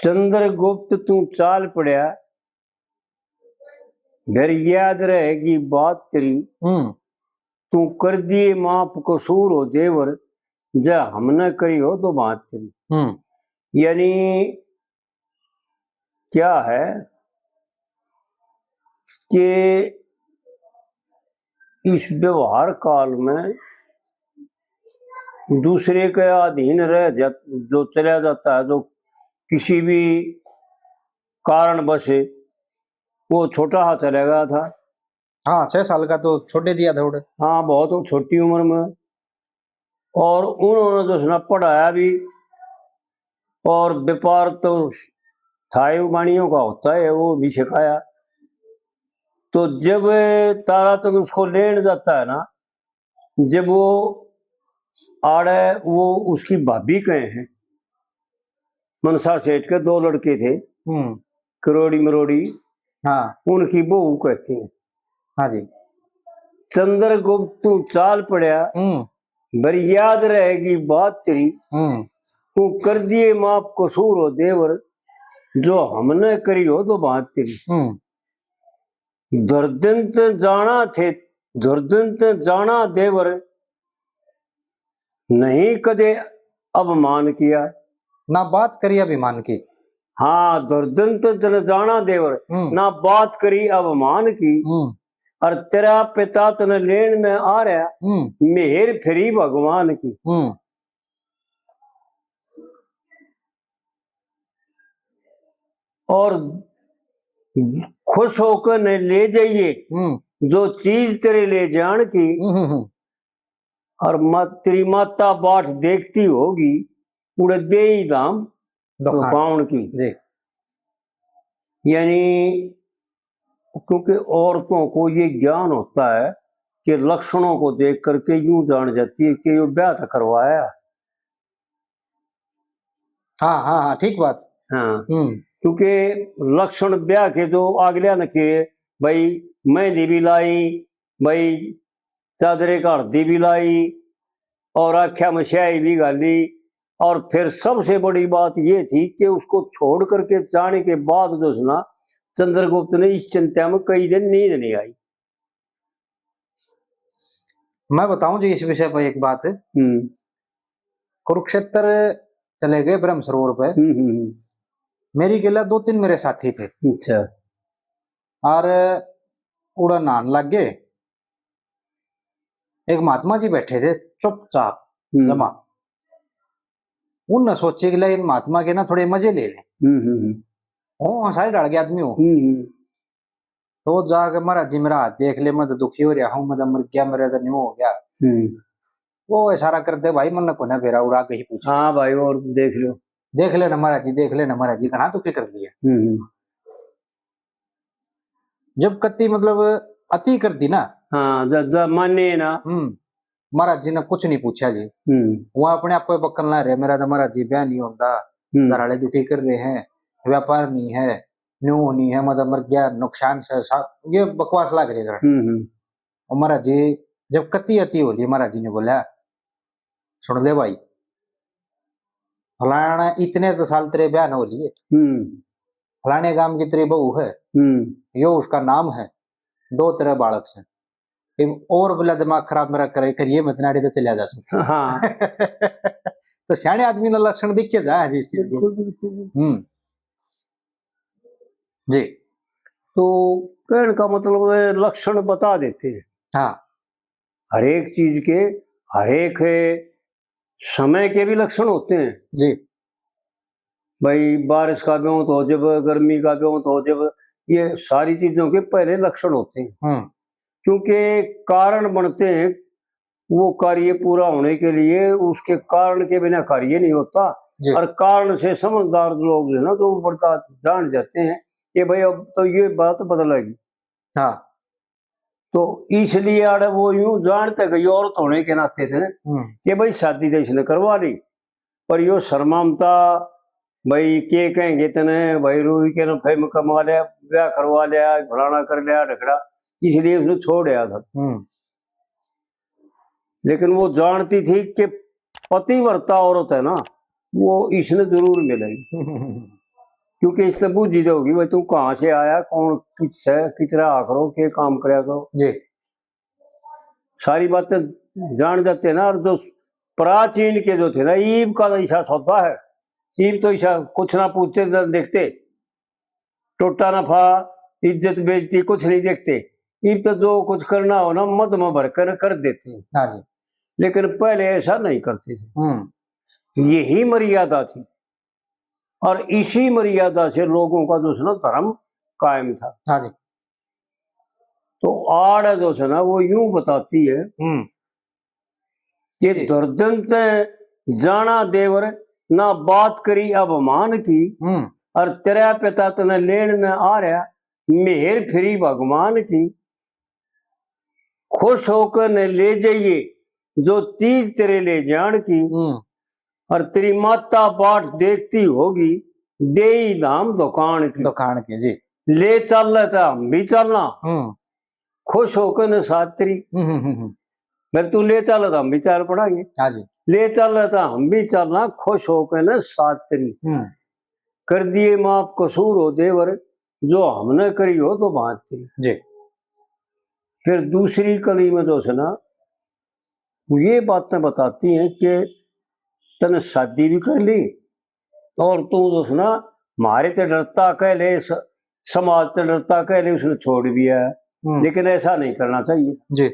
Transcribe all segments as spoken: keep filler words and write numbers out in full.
चंद्रगुप्त तू चाल पड़या, घर याद रहेगी बात तेरी। हम्म। तू कर दिए माफ कसूर हो देवर, जै हमने करी हो तो बात तेरी। हम्म। यानी क्या है कि इस व्यवहार काल में दूसरे के अधीन रह जा, जो चला जाता है, जो किसी भी कारणवश, वो छोटा हाथ रह गया था। हाँ, छह साल का तो छोटे दिया था उड़े। हाँ, बहुत छोटी उम्र में। और उन्होंने तो उसने पढ़ाया भी, और व्यापार तो थाई वाणियों का होता है, वो भी सिखाया। तो जब ताराचंद उसको लेने जाता है ना, जब वो आड़े, वो उसकी भाभी कहे हैं, मनसा सेठ के दो लड़के थे, हम्म। करोड़ी मरोड़ी, हाँ। उनकी बहू कहती है। हाँ जी। चंद्रगुप्त तू चाल पड़या, हम्म। भर याद रहेगी बात तेरी। हम्म। तू कर दिए माफ कसूर हो देवर, जो हमने करी हो तो बात तेरी। हम्म। धरदन ते जाना थे, धरदन ते जाना देवर, नहीं कदे अभिमान किया। ना बात करी अभिमान की। हाँ, धरदन ते जन जाना देवर, हम्म। ना बात करी अभिमान की। हम्म। और तेरा पिता तने लेन में आ रहा, हम्म। मेहर फिरी भगवान की। हम्म। और खुश होकर ने ले जाइए हम्म। जो चीज तेरे ले जान की। हम्म, हम्म, हम्म। और मा-, तेरी माता बाट देखती होगी, उड़े दे ही धाम दुखान। दुखान की। जी। यानी क्योंकि औरतों को ये ज्ञान होता है कि लक्षणों को देख करके यूं जान जाती है कि यो ब्याह तो करवाया। हाँ, हाँ, हाँ, ठीक बात। हाँ। हम्म। क्योंकि लक्षण ब्याह के जो अगलिया ने के, भाई, मेहंदी भी लाई, भाई, चादरे का हल्दी भी लाई और आख्या में स्याही भी घाली। और फिर सबसे बड़ी बात ये थी कि उसको छोड़ करके जाने के बाद जो है ना, चंद्रगुप्त ने इस चिंता में कई दिन नींद नहीं आई। मैं बताऊं जी इस विषय पर एक बात। हम्म। कुरुक्षेत्र चले गए ब्रह्म सरोवर पे। हम्म, हम्म, हम्म। मेरी गेला दो तीन मेरे साथी थे। अच्छा। और उड़ा नहान लग गए। एक महात्मा जी बैठे थे चुपचाप हम्म। जमा। उनने सोचे कि ले इन महात्मा के ना थोड़े मजे ले लें। हम्म, हम्म, हम्म। हो, हाँ, सारे ढाल के आदमी हो। हम्म, हम्म। तो वो जाके महाराज जी मेरा हाथ देख ले, मैं तो दुखी हो रहा हूँ, मैं तो मर गया, मेरा तो न्यू हो गया। हम्म। वो इशारा कर दे, भाई, मन्ने कोने बेरा उड़ा के ही पूछ। हाँ भाई, और देख लो। देख लेना महाराज जी, देख लेना महाराज जी, घना दुखी कर लिया। हम्म। जब कति मतलब अति कर दी ना। हाँ, जब, जब माने ना। हम्म। महाराज जी ने कुछ नहीं पूछा जी। हम्म। वो अपने आप को बकन ला रहे, मेरा तो महाराज जी ब्याह नहीं होता, हम्म। घर वाले दुखी कर रहे हैं, व्यापार नहीं है, न्यू नहीं है, मतलब मर गया, नुकसान से सा-, ये बकवास लाग रही है। हम्म, हम्म। और महाराज जी जब कति अति हो ली, महाराज जी ने बोला, सुन ले भाई, फलाना इतने तो साल तेरे ब्याह न हो लिए, हम्म। फलाने गांव की तेरी बहू है, हम्म। यो उसका नाम है, दो तेरे बालक से। इब और बोला दिमाग खराब मेरा करे, करिए मत, नाड़ी तो चला जा सकता। हाँ। तो सियाणे आदमी ने लक्षण दिखे जा जी इस चीज के। बिल्कुल, बिल्कुल। हम्म। जी। तो कहने का मतलब है, लक्षण बता देते हैं। हाँ। हर एक चीज के, हर एक समय के भी लक्षण होते हैं। जी। भाई, बारिश का ब्योंत हो जब, गर्मी का ब्योंत हो जब, ये सारी चीजों के पहले लक्षण होते हैं। हम्म। क्योंकि कारण बनते हैं, वो कार्य पूरा होने के लिए उसके कारण के बिना कार्य नहीं होता। जी। और कारण से समझदार लोग जो है ना, तो वो बता, जान जाते हैं कि भाई, अब तो ये बात बदलेगी। हाँ। तो इसलिए आड़े वो यूं जानते कि ये औरत होने के नाते थे हम्म। कि भाई, शादी तो इसने करवा ली, पर यो शर्मामता, भाई, के कहेंगे तने, भाई, रूही के ना फेम कमा लिया, ब्याह करवा लिया, फलाना कर लिया, ढकड़ा, इसलिए उसने छोड़ दिया था। हम्म। लेकिन वो जानती थी कि पतिव्रता औरत है ना, वो इसने जरूर मिलेगी। क्योंकि इससे बूझी जाओगी भाई, तू कहाँ से आया, कौन किस है, कितना आखरो, के काम करया करो। जी। सारी बातें जान जाते ना। और जो प्राचीन के जो थे ना, ईब का तो ऐसा सौदा है, ईब तो ऐसा कुछ ना पूछते ना देखते, टोटा नफा, इज्जत बेइज्जती कुछ नहीं देखते। ईब तो जो कुछ करना हो ना, मद में भर कर कर देते हैं। हाँ जी। लेकिन पहले ऐसा नहीं करते थे। हम्म। यही मर्यादा थी और इसी मर्यादा से लोगों का जो है ना, धर्म कायम था। हाँ जी। तो आड़ जो है ना, वो यूं बताती है हम्म। कि जी। धरदन ते जाना देवर, ना बात करी अभिमान की, हम्म। और तेरा पिता तने लेण ने आ रहा, मेहर फिरी भगवान की। खुश होकर ने ले जाइए जो चीज तेरे ले जान की, हम्म। और तेरी माता बाट देखती होगी, देई धाम दुकान की। दुकान की, जी। ले चल तो हम भी चलना, हम्म। खुश होकर ने साथ तेरी। हम्म, हम्म, हम्म, हम्म। मेरे तू ले चल तो हम भी चाल पड़ांगे। हाँ जी। ले चल तो हम भी चलना, खुश होकर ने साथ तेरी। हम्म। कर दिए माफ कसूर हो देवर, जो हमने करी हो तो बात तेरी। जी। फिर दूसरी कली में जो है ना, ये बातें बताती हैं कि तने शादी भी कर ली और तू जो है ना, म्हारे ते डरता कह ले, स-, समाज ते डरता कह ले, उसने छोड़ भी है। हम्म। लेकिन ऐसा नहीं करना चाहिए। जी।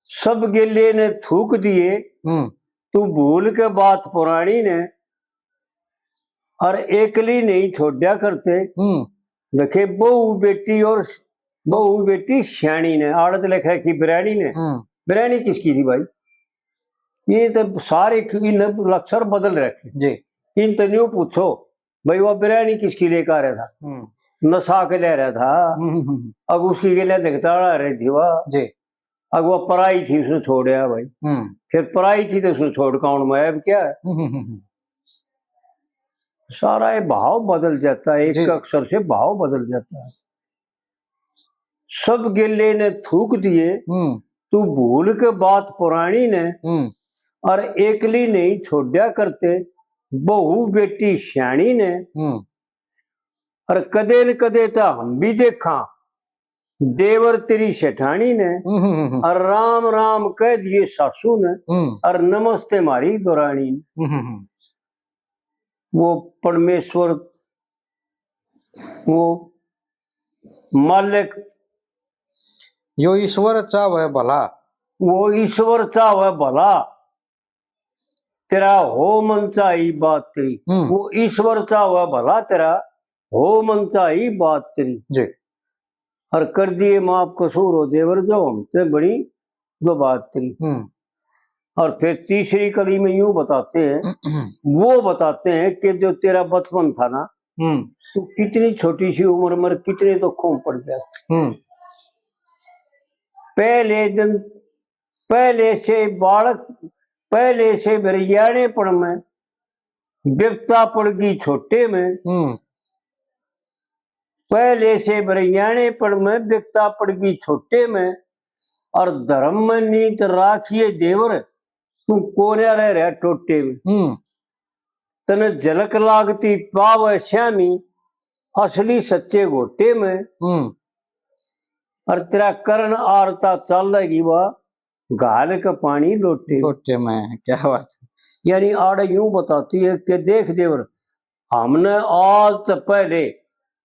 सब गेले ने थूक दिए, हम्म। तू भूल के बात पुरानी ने, और एकली नहीं छोड़ा करते। हम्म। देखे, बहू बेटी और बहू बेटी स्याणी ने, आड़त लिखा की बिरानी ने। हम्म। बिरानी किसकी थी भाई? ये तो सारे इन लक्षण बदल रखे। जी। इन तो न्यू पूछो भाई, वो बिरानी किसकी लेकर आ रहा था? हम्म। नशा के ले रहा था। हम्म, हम्म, हम्म। अब उसकी गेले दिखता रही थी वह। जी। अब वो पराई थी, उसने छोड़या भाई। हम्म। फिर पराई थी तो उसने छोड़, कौन मैं अब क्या है? हम्म, हम्म, हम्म। सारा ये भाव बदल जाता है, एक जी, जी। अक्षर से भाव बदल जाता है। सब गेले ने थूक दिए, हम्म। तू भूल के बात पुरानी ने, हम्म। और एकली नहीं छोड़ा करते, बहू बेटी स्याणी ने, हम्म। और कदे न कदे तो हम भी देखा देवर तेरी सेठानी ने, हम्म, हम्म, हम्म। और राम राम कह दिए सासू ने, हम्म। और नमस्ते मारी दुरानी ने। हम्म, हम्म, हम्म। वो परमेश्वर, वो मालिक, यो ईश्वर चाहवै भला। वो ईश्वर चाहवै भला, तेरा हो मन चाही बात तेरी। हम्म। वो ईश्वर चाहवै भला, तेरा हो मन चाही बात तेरी। जी। और कर दिए माफ कसूर हो देवर, जो हमसे बड़ी जो बात तेरी। हम्म। और फिर तीसरी कली में यूं बताते हैं, वो बताते हैं कि जो तेरा बचपन था ना, हम्म। तू कितनी छोटी सी उम्र में कितने दुखों में पड़ गया। हम्म। पहले दिन, पहले से बालक, पहले से बिरयानेपण में बिपता पड़ गई छोटे में। हम्म। पहले से बिरयानेपण में बिपता पड़ गई छोटे में, और धर्म में नीत राखिए देवर, तू कोन्या रह रहा टोटे में। हम्म। तने झलक लागती पावे श्यामी, असली सच्चे घोटे में। हम्म। और तेरा करण आरता चालेगी वा, घाल के पानी लोटे में। लोटे में, क्या बात है। यानी आड़े यूं बताती है कि देख देवर, हमने आज से पहले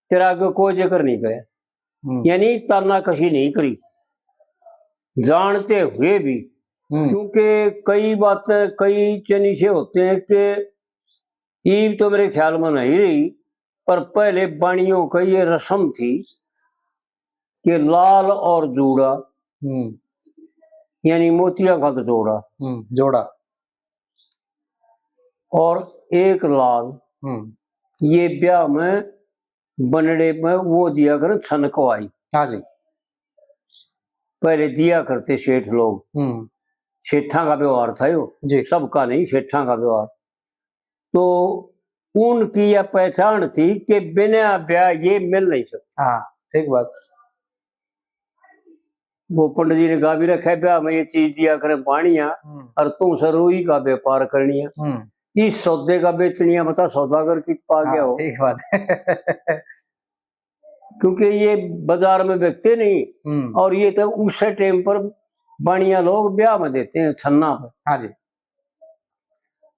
तेरा आगे कोई जिक्र नहीं करे, हम्म। यानी ताना कशी नहीं करी, जानते हुए भी। हम्म। क्योंकि कई बातें, कई चनी से होते हैं कि ईब तो मेरे ख्याल में नहीं रही, पर पहले बाणियों का ये रस्म थी कि लाल और जूड़ा, हम्म। यानी मोतिया का तो जोड़ा, हम्म, जोड़ा। और एक लाल, हम्म। ये ब्याह में बनड़े में वो दिया करें छनकवाई। हाँ जी। पहले दिया करते सेठ लोग। हम्म। सेठां का व्यवहार था यो। जी। सबका नहीं, सेठां का व्यवहार। तो उनकी यह पहचान थी कि बिना ब्याह ये मिल नहीं सकता। हाँ, ठीक बात। वो पंडित जी ने गा भी रखा है, ब्याह में ये चीज दिया करें बाणिया, हम्म। और तू सरोई का व्यापार करनिया। हम्म। इस सौदे का बेचनिया बता, सौदागर की पा गया हो। ठीक बात है। क्योंकि ये बाजार में बिकते नहीं। हम्म। और ये तो उस टाइम पर बाणिया लोग ब्याह में देते हैं, छन्ना पर। हाँ जी।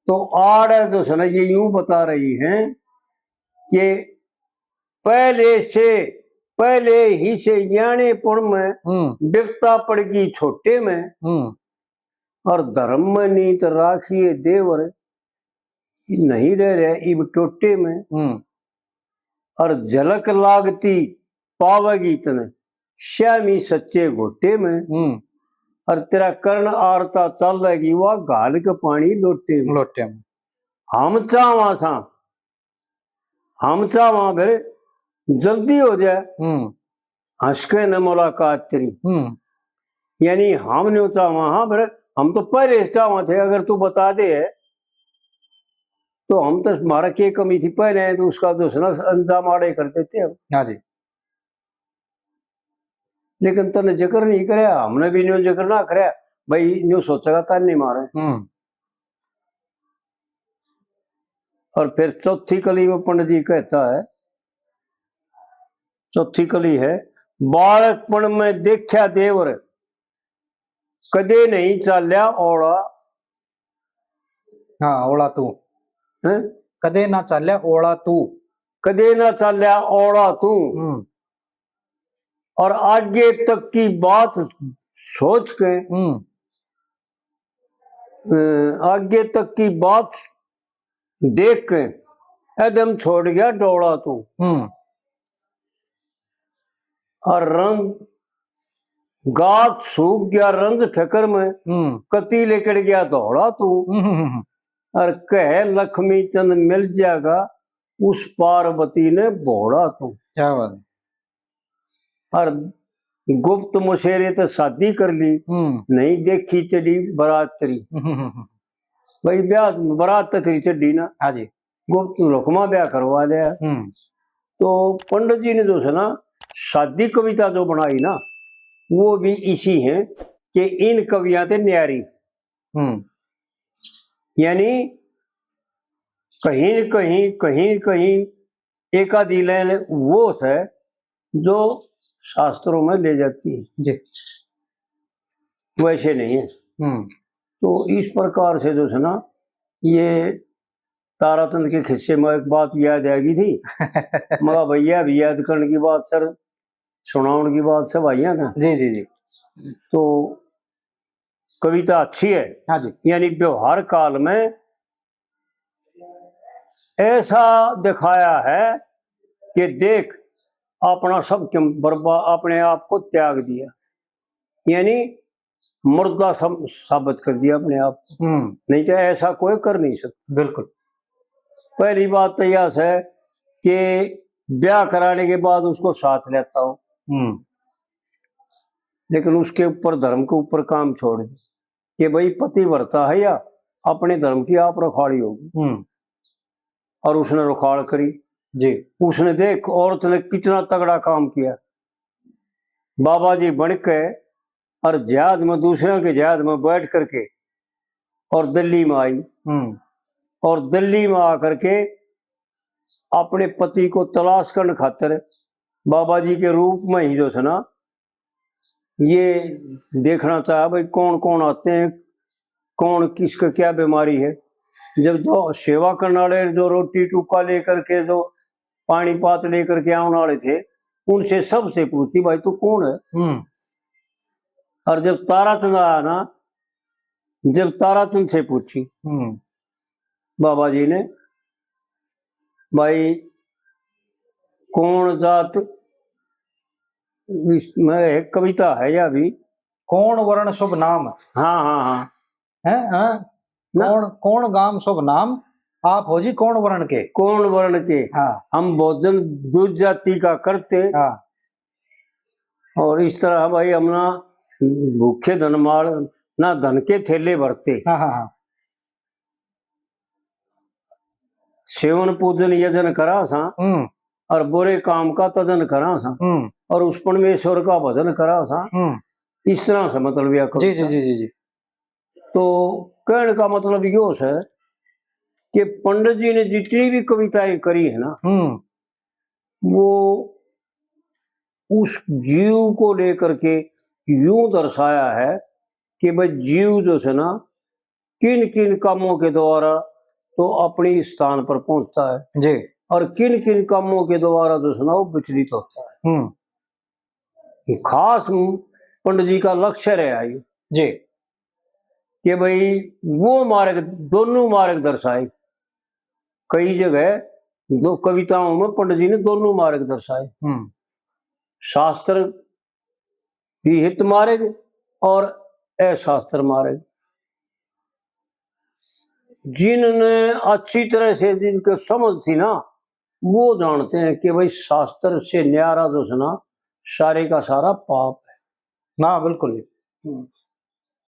तो आड़ है जो सुना, ये यूं बता रही हैं कि पहले से, पहले ही से यानेपण में हम्म। बिपता पड़ गई छोटे में। हम्म। और धर्म में नीत राखिए देवर, नहीं रह रहे इब टोटे में। हम्म। और झलक लागती पावेगी तने श्यामी सच्चे घोटे में। हम्म। और तेरा कर्ण आरता चालेगी वा घाल के पानी लोटे में। लोटे में। हम चाहवा सा, हम चाहवा फिर जल्दी हो जाए। हम्म। हंस के न मुलाकात तेरी। हम्म। यानी हम न्यू चाहवा, हाँ, फिर हम तो पहले से चाहवा थे, अगर तू बता दे तो हम तो, हमारा के कमी थी पहले, तो उसका दूसरा अंजाम आड़े कर देते हम। हाँ जी। लेकिन तने जिक्र नहीं करया, हमने भी न्यू जिक्र ना करया, भाई न्यू सोचेगा तन नहीं मारे। हम्म। और फिर चौथी कली में पंडित जी कहता है, चौथी कली है, बालकपण में देखा देवर, कदे नहीं चाल्या ओला। हाँ, ओला तू। हैं? कदे ना चाल्या ओला तू। कदे ना चाल्या ओला तू। हम्म। और आगे तक की बात सोच के, हम्म। अ, आगे तक की बात देख के एकदम छोड़ गया डोला तू। हम्म। और रंग गात सूख गया रंज फिकर में, हम्म। कती लिकड़ गया धोला तू। हम्म, हम्म, हम्म। और कहे लक्ष्मी चंद मिल जाएगा उस पार्वती ने भोला तू। क्या बात है। और गुप्त मुशेरे ते शादी कर ली, हम्म। नहीं देखी चढ़ी बारात तेरी। हम्म, हम्म, हम्म। भाई ब्याह, बारात तो तेरी चढ़ी ना। हाँ जी। गुप्त हुकमा ब्याह करवा लिया। हम्म। तो पंडित जी ने जो है ना, शादी कविता जो बनाई ना, वो भी इसी है कि इन कवियां ते न्यारी। हम्म। यानी कहीं न कहीं, कहीं न कहीं एक आधी लाइन वो है जो शास्त्रों में ले जाती है। जी। वैसे नहीं है। हम्म। तो इस प्रकार से जो है ना, ये ताराचंद के खिस्से में एक बात याद आ गई थी। मगर भैया भी याद करने की बात सर, सुनाने की बात सब आई है ना। जी, जी, जी। तो कविता अच्छी है। हाँ जी। यानी व्यवहार काल में ऐसा दिखाया है कि देख, अपना सब क्यों बर्बा-, अपने आप को त्याग दिया, यानी मुर्दा सम-, साबित कर दिया अपने आप को। हम्म। नहीं तो ऐसा कोई कर नहीं सकता। बिल्कुल। पहली बात तो यह है कि ब्याह कराने के बाद उसको साथ लेता हो, हम्म। लेकिन उसके ऊपर, धर्म के ऊपर काम छोड़ दे कि भाई पतिव्रता है या अपने धर्म की आप रखवाली होगी। हम्म। और उसने रुखाल करी। जी। उसने देख औरत ने कितना तगड़ा काम किया। बाबा जी बन के और जिहाद में, दूसरों के जिहाद में बैठ करके और दिल्ली में आई। हम्म। और दिल्ली में आकर के अपने पति को तलाश करने खातर बाबा जी के रूप में ही जो है ना, ये देखना चाहा भाई कौन कौन आते हैं, कौन किसको क्या बीमारी है। जब जो सेवा करने वाले जो रोटी टुक्का लेकर के, जो पानी पात लेकर के आने वाले थे, उनसे सबसे पूछती, "भाई तू कौन है?" हम्म। और जब ताराचंद आया ना, जब ताराचंद से पूछी हम्म। बाबा जी ने, "भाई कौन जात", इसमें एक कविता है या भी, कौन वर्ण शुभ नाम। हाँ, हाँ, हाँ। हैं, हाँ? ना। कौन, कौन गाम शुभ नाम, आप हो जी कौन वर्ण के। कौन वर्ण के। हाँ। हम भोजन दूध जाति का करते। हाँ। और इस तरह भाई हम ना भूखे धन माल, ना धन के थैले भरते। हाँ, हाँ, हाँ। सेवन पूजन यजन करा सा, हम्म। और बुरे काम का तजन करा सा, हम्म। और उस परमेश्वर का भजन करा सा। हम्म। इस तरह से मतलब यह जी, जी, कविता। जी, जी, जी। तो कहने का मतलब यो है, कि पंडित जी ने जितनी भी कविताएं करी है ना, हम्म वो उस जीव को लेकर के यूं दर्शाया है कि भाई, जीव जो है ना, किन किन कामों के द्वारा तो अपनी स्थान पर पहुंचता है जी और किन किन कामों के द्वारा जो है ना, वो विचलित होता है। हम्म ये खास पंडित जी का लक्ष्य रहा है जी कि भाई, वो मार्ग, दोनों मार्ग दर्शाए। कई जगह दो कविताओं में पंडित जी ने दोनों मार्ग दर्शाए, हम्म शास्त्र विहित मार्ग और अशास्त्र मार्ग। जिनने अच्छी तरह से, जिनके समझ थी ना, वो जानते हैं कि भाई, शास्त्र से न्यारा जो है ना, सारे का सारा पाप है। ना बिल्कुल जी हम्म।